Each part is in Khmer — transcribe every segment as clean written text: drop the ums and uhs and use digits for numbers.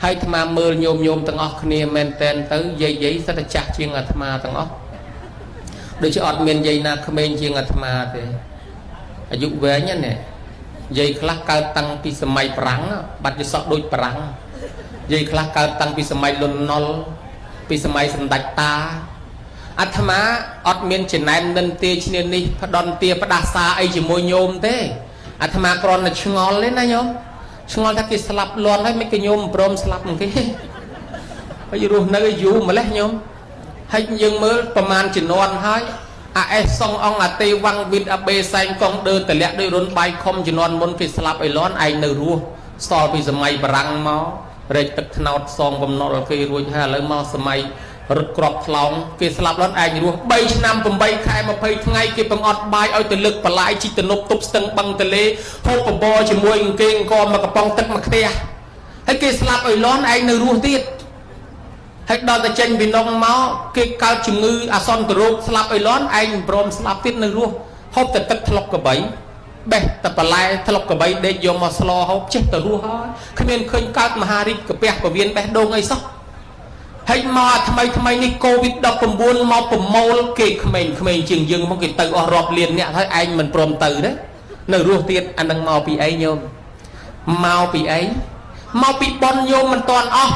ហើយអាត្មាមើលញោមញោមទាំងអស់គ្នាមែនតែនទៅយាយយាយសិតតែចាស់ជាងអាត្មាទាំងអស់ដូចជាអត់មានយាយណាក្មេងជាងអាត្មាទេអាយុវែងណាស់នេះយាយខ្លះកើតតាំងពីសម័យប្រាំងបាត់ជាសក់ដូចប្រាំងយាយខ្លះកើតតាំងពីសម័យលន់នល់ពីសម័យសម្ដេចតាអាត្មាអត់មានចំណែននិន្ទាឈ្នានេះផ្ដន់ទាផ្ដាសាអីជាមួយញោមទេអាត្មាគ្រាន់តែឆ្ងល់ទេណាញោមឆ្ងល់ថាគេស្លាប់លន់ហើយមិនគេញោមមិនព្រមស្លាប់នឹងគេហើយរស់នៅយូរម្លេះញោមហើយយើងមើលប្រមាណជំនាន់ហើយអាអេសសុងអង្គអាទេវ៉ាំងវិតអាបេសែងកងដឺតលាក់ដោយរុនបាយខំជំនាន់មុនគេស្លាប់ឲ្យលន់ឯងនៅរស់សល់ពីសម័យបារាំងមករែកទឹកថ្នោតសងបំណុលគេរួចហើយឥឡូវមកសម័យរត់ក្របថ្លោងគេស្លាប់លន់ឯងរស់3ឆ្នាំ8ខែ20ថ្ងៃគេបង្អត់បាយឲ្យទៅលើកបន្លាយជីកទំនប់ទប់ស្ទឹងបឹងទលេហូបបបរជាមួយអង្គគេអង្គមកកំប៉ុងទឹកមកខ្ទះហើយគេស្លាប់ឲ្យលន់ឯងនៅរស់ទៀតហើយដល់តែចេញពីនងមកគេកើតជំងឺអាសន្នរោគស្លាប់ឲ្យលន់ឯងមិនព្រមស្លាប់ទៀតនៅរស់ហូបតែទឹកថ្លុកកបីបេះតែបន្លែថ្លុកកបីដេកយកមកស្លហូបចេះតែរស់ហើយគ្មានឃើញកើតមហារីកកាពះពវៀនបេះដូងអីសោះហើយមកថ្មីថ្មីនេះកូវីដ19មកប្រមូលគេក្មេងក្មេងជាងយើងមកគេទៅអស់រាប់លានអ្នកហើយឯងមិនព្រមទៅទេនៅរស់ទៀតអានឹងមកពីអីញោមមកពីអីមកពីប៉ុនញោមមិនតាន់អស់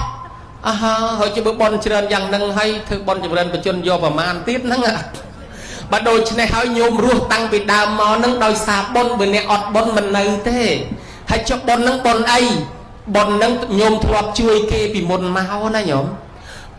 អើហើយជាបើប៉ុនច្រើនយ៉ាងហ្នឹងហើយធ្វើប៉ុនចម្រើនបជនយកប្រមាណទៀតហ្នឹងបើដូច្នេះហើយញោមរស់តាំងពីដើមមកហ្នឹងដោយសារប៉ុនបើអ្នកអត់ប៉ុនមិននៅទេហើយចុះប៉ុនហ្នឹងប៉ុនអីប៉ុនហ្នឹងញោមធ្លាប់ជួយគេពីមុនមកណាញោម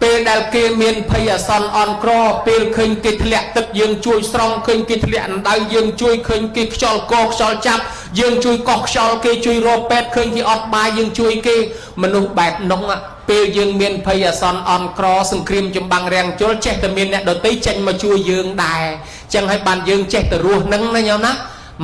ពេលដែលគេមានភ័យអាសន្នអន់ក្រពេលឃើញគេធ្លាក់ទឹកយើងជួយស្រង់ឃើញគេធ្លាក់អណ្ដៅយើងជួយឃើញគេខ្យល់កខ្យល់ចាប់យើងជួយកោះខ្យល់គេជួយរកពេទ្យឃើញគេអត់បាយយើងជួយគេមនុស្សបែបនោះពេលយើងមានភ័យអាសន្នអន់ក្រសង្គ្រាមចម្បាំងរាំងជលចេះតែមានអ្នកដទៃចេញមកជួយយើងដែរចឹងហើយបានយើងចេះតែរស់នឹងណាញោមណា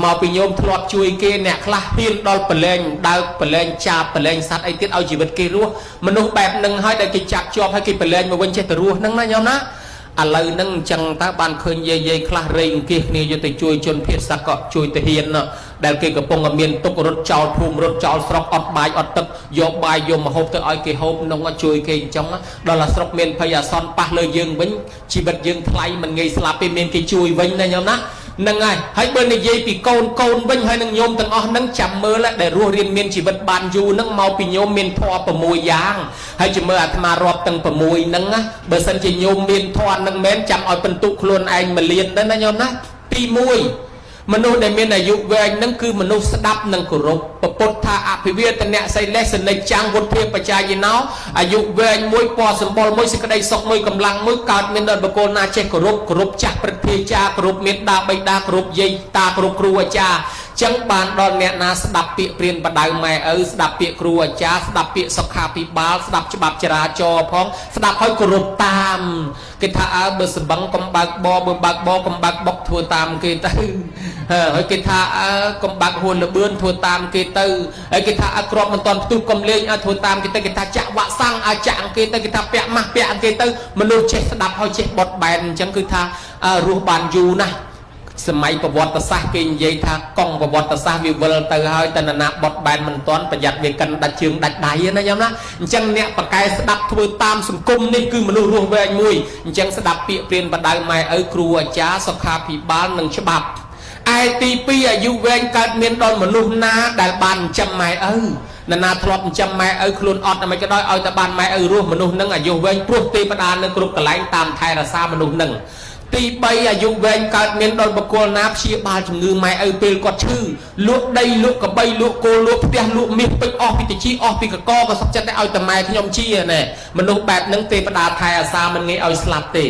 មកពីញោមធ្លាប់ជួយគេអ្នកខ្លះហ៊ានដល់ប្រឡែងដើកប្រឡែងចាបប្រឡែងសัตว์អីទៀតឲ្យជីវិតគេរស់មនុស្សបែបនឹងហើយដែលគេចាប់ជាប់ហើយគេប្រឡែងមកវិញចេះតែរស់នឹងណាញោមណាឥឡូវហ្នឹងអញ្ចឹងតើបានឃើញយាយយាយខ្លះរែងអង្គាសគ្នាយកទៅជួយជនភៀសសកជួយទាហានដែលគេកំពុងតែមានទុករត់ចោលភូមិរត់ចោលស្រុកអត់បាយអត់ទឹកយកបាយយកមកហូបទៅឲ្យគេហូបនោះជួយគេអញ្ចឹងដល់តែស្រុកមានភ័យអាសន្នប៉ះលើយើងវិញជីវិតយើងថ្លៃមិនងាយស្លាប់ទេមានគេជួយវិញណាញោមណាហ្នឹងហើយហើយបើនិយាយពីកូនកូនវិញហើយនឹងញោមទាំងអស់ហ្នឹងចាំមើលដែលរស់រៀនមានជីវិតបានយូរហ្នឹងមកពីញោមមានធម៌6យ៉ាងហើយចាំមើលអាត្មារាប់ទាំង6ហ្នឹងណាបើសិនជាញោមមានធម៌ហ្នឹងមែនចាំឲ្យបន្ទុកខ្លួនឯងមួយលានទៅណាញោមណាទី1មនុស្សដែលមានអាយុវែងហ្នឹងគឺមនុស្សស្ដាប់និងគោរពពុទ្ធថាអភិវេទនៈសីលេសនិច្ចំវុធាបច្ចយាណោអាយុវែងមួយពណ៌សម្បុរមួយសេចក្តីសុខមួយកម្លាំងមួយកើតមានដល់បុគ្គលណាចេះគោរពគោរពចាស់ព្រឹទ្ធាចារគោរពមេដាបិតាគោរពយាយតាគោរពគ្រូអាចារ្យចឹងបានដល់អ្នកណាស្ដាប់ពាក្យព្រានបដៅម៉ែឪស្ដាប់ពាក្យគ្រូអាចារ្យស្ដាប់ពាក្យសុខាភិបាលស្ដាប់ច្បាប់ចរាចរណ៍ផងស្ដាប់ហើយគោរពតាមគេថាអើបើសម្បឹងកុំបើកបបើបើកបកុំបើកបុកធ្វើតាមគេទៅហើយគេថាអើកុំបើកហួនលបឿនធ្វើតាមគេទៅហើយគេថាអើក្របមិនតាន់ផ្ទុះកុំលេងអើធ្វើតាមគេទៅគេថាចាក់វាក់សាំងអើចាក់គេទៅគេថាពាក់ម៉ាស់ពាក់គេទៅមនុស្សចេះស្ដាប់ហើយចេះបត់បែនអញ្ចឹងគឺថារស់បានយូរណាស់សម័យប្រវត្តិសាស្ត្រគេនិយាយថាកង់ប្រវត្តិសាស្ត្រវាវិលទៅហើយតែណាបត់បែនមិនទាន់ប្រយ័ត្នវាកិនដាច់ជើងដាច់ដៃណាញោមណាអញ្ចឹងអ្នកបកែស្ដាប់ធ្វើតាមសង្គមនេះគឺមនុស្សរស់វែងមួយអញ្ចឹងស្ដាប់ពាក្យព្រានបដៅម៉ែឪគ្រូអាចារ្យសុខាភិបាលនិងច្បាប់ឯទី2អាយុវែងកើតមានដល់មនុស្សណាដែលបានចិញ្ចឹមម៉ែឪនរណាធ្លាប់ចិញ្ចឹមម៉ែឪខ្លួនអត់តែមិនក៏ដោយឲ្យតែបានម៉ែឪរស់មនុស្សនឹងអាយុវែងព្រោះទេវតានៅគ្រប់កន្លែងតាមថែរក្សាមនុស្សនឹងទី3អាយុវែងកើតមានដល់បុគ្គលណាព្យាបាលជំងឺម៉ែឪពេលគាត់ឈឺលក់ដីលក់កបីលក់គោលក់ផ្ទះលក់មាសពេជ្រអស់ពីតិចអស់ពីកកក៏សុខចិត្តតែឲ្យតែម៉ែខ្ញុំជាណែមនុស្សបែបហ្នឹងទេវតាថែអាសាមិនងាយឲ្យស្លាប់ទេ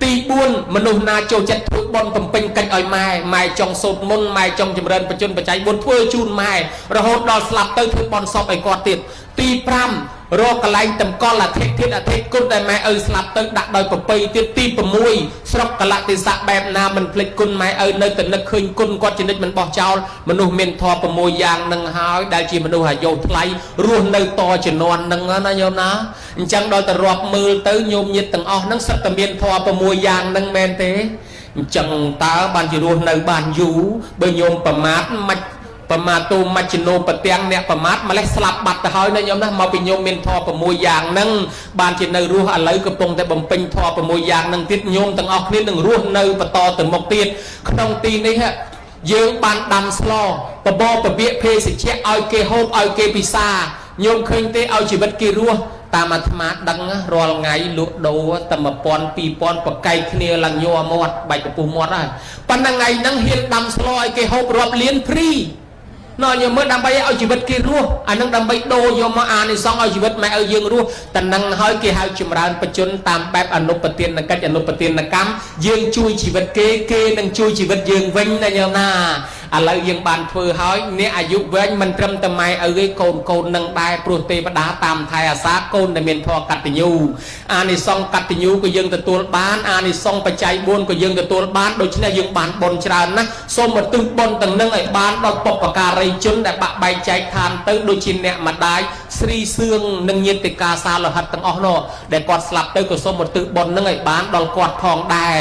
ទី4មនុស្សណាចូលចិត្តធ្វើបុណ្យបំពេញកិច្ចឲ្យម៉ែម៉ែចង់សូត្រមន្តម៉ែចង់ចម្រើនបជនបច្ច័យ4ធ្វើជូនម៉ែរហូតដល់ស្លាប់ទៅធ្វើបុណ្យសពឲ្យគាត់ទៀតទី5រកកន្លែងតម្កល់អធិធាតុអធិគុណដែលម៉ែឪស្លាប់ទៅដាក់ដោយប្រពៃទៀតទី6ស្រុកកលតិសៈបែបណាមិនភ្លេចគុណម៉ែឪនៅតែនឹកឃើញគុណគាត់ជានិច្ចមិនបោះចោលមនុស្សមានធម៌6យ៉ាងនឹងហើយដែលជាមនុស្សអាយុថ្លៃរស់នៅតជំនាន់នឹងណាញោមណាអញ្ចឹងដល់តែរាប់មើលទៅញោមញាតទាំងអស់នឹងសិតតែមានធម៌6យ៉ាងនឹងមែនទេអញ្ចឹងតើបានជារស់នៅបានយូរបើញោមប្រមាថមិន ប្រមាទូមជ្ឈនោប្រទាំងអ្នកប្រមាទម្លេះស្លាប់បាត់ទៅហើយណាញោមណាមកពីញោមមានធម៌6យ៉ាងហ្នឹងបានជានៅរស់ឥឡូវកំពុងតែបំពេញធម៌6យ៉ាងហ្នឹងទៀតញោមទាំងអស់គ្នានឹងរស់នៅបន្តទៅមុខទៀតក្នុងទីនេះយើងបានដាំស្លបបពពកភេសជ្ជៈឲ្យគេហូបឲ្យគេពិសាញោមឃើញទេឲ្យជីវិតគេរស់តាមអាត្មាដឹងរាល់ថ្ងៃលក់ដូរតែ1000 2000បកែកគ្នាឡើងញ័រមាត់បាច់ពពុះមាត់ហើយប៉ុន្តែថ្ងៃហ្នឹងហ៊ានដាំស្លឲ្យគេហូបរាប់លានព្រីណ៎ញោមមើលដើម្បីឲ្យជីវិតគេរស់អានឹងដើម្បីដូរយកមកអានិសង្សឲ្យជីវិតម៉ែឲ្យយើងរស់តែនឹងហើយគេហៅចម្រើនបជនតាមបែបអនុបទានកិច្ចអនុបទានកម្មយើងជួយជីវិតគេគេនឹងជួយជីវិតយើងវិញណាញោមណាឥឡូវយើងបានធ្វើហើយអ្នកអាយុវែងមិនត្រឹមតែម៉ែឪទេកូនកូននឹងដែរព្រោះទេវតាតាមថែអាសាកូនដែលមានធម៌កតញ្ញូអានិសង្សកតញ្ញូក៏យើងទទួលបានអានិសង្សបច្ច័យ4ក៏យើងទទួលបានដូច្នេះយើងបានបុណ្យច្រើនណាស់សូមឧទ្ទិសបុណ្យទាំងនឹងឲ្យបានដល់បុព្វការីជនដែលបាក់បែកចែកឋានទៅដូចជាអ្នកម្ដាយស្រីសឿងនិងញាតិកាសាលោហិតទាំងអស់នោះដែលគាត់ស្លាប់ទៅក៏សូមឧទ្ទិសបុណ្យនឹងឲ្យបានដល់គាត់ផងដែរ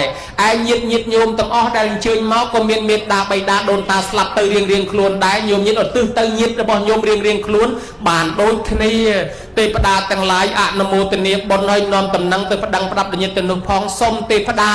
ឯញាតិញាតិញោមទាំងអស់ដែលអញ្ជើញមកក៏មានមេត្តាបិតាដូនតាស្លាប់ទៅរៀងរៀងខ្លួនដែរញោមញាតិឧទ្ទិសទៅញាតិរបស់ញោមរៀងរៀងខ្លួនបានដូចគ្នាទេពតាទាំងឡាយអនុមោទនាបុណ្យឲ្យនាំតំណែងទៅប្តឹងប្រាប់ញាតិទៅនោះផងសូមទេពតា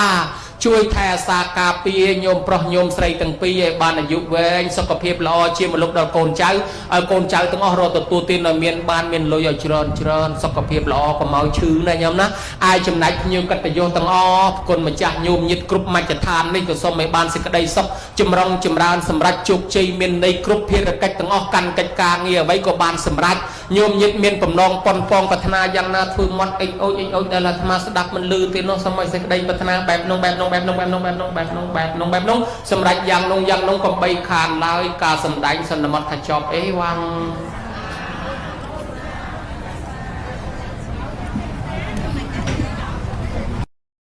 ជួយថែអាសាការពារញោមប្រុសញោមស្រីទាំងពីរឲ្យបានអាយុវែងសុខភាពល្អជាមលុបដល់កូនចៅឲ្យកូនចៅទាំងអស់រកទទួលទានឲ្យមានបានមានលុយឲ្យច្រើនច្រើនសុខភាពល្អកុំឲ្យឈឺណាញោមណាអាយចំណែកភ្ញៀវកិត្តិយសទាំងអស់គុណម្ចាស់ញោមញាតិគ្រប់មជ្ឈដ្ឋាននេះក៏សូមឲ្យបានសេចក្តីសុខចម្រុងចម្រើនសម្រាប់ជោគជ័យមានន័យគ្រប់ភារកិច្ចទាំងអស់កាន់កិច្ចការងារអ្វីក៏បានសម្រេចញោមញាតិមានបំណងប៉ុនប៉ងប្រាថ្នាយ៉ាងណាធ្វើមាត់អិចអូចអិចអូចដែលអាត្មាស្ដាប់មិនឮទេនោះសូមឲ្យសេចក្តីប្រាថ្នាបែបនោះបែបនោះបែបនោះបែបនោះបែបនោះបែបនោះបែបនោះបែបនោះសម្រេចយ៉ាងនោះយ៉ាងនោះកំបីខានឡើយការសម្ដែងសន្មត់ថាចប់អេវ៉ាំង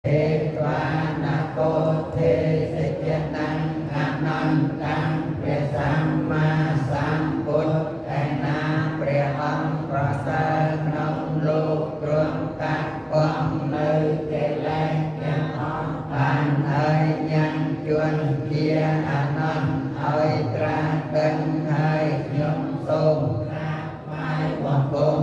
เอวานะโกเทสจตังอนันตังเปสัมมาสัมพุทธนาเปรอังประเสริฐนงโลกรวมกัดกองเนยเกลยังผ่านเฮยยังจวนเจียอนันต์เฮยตราตึงเฮยยมทรง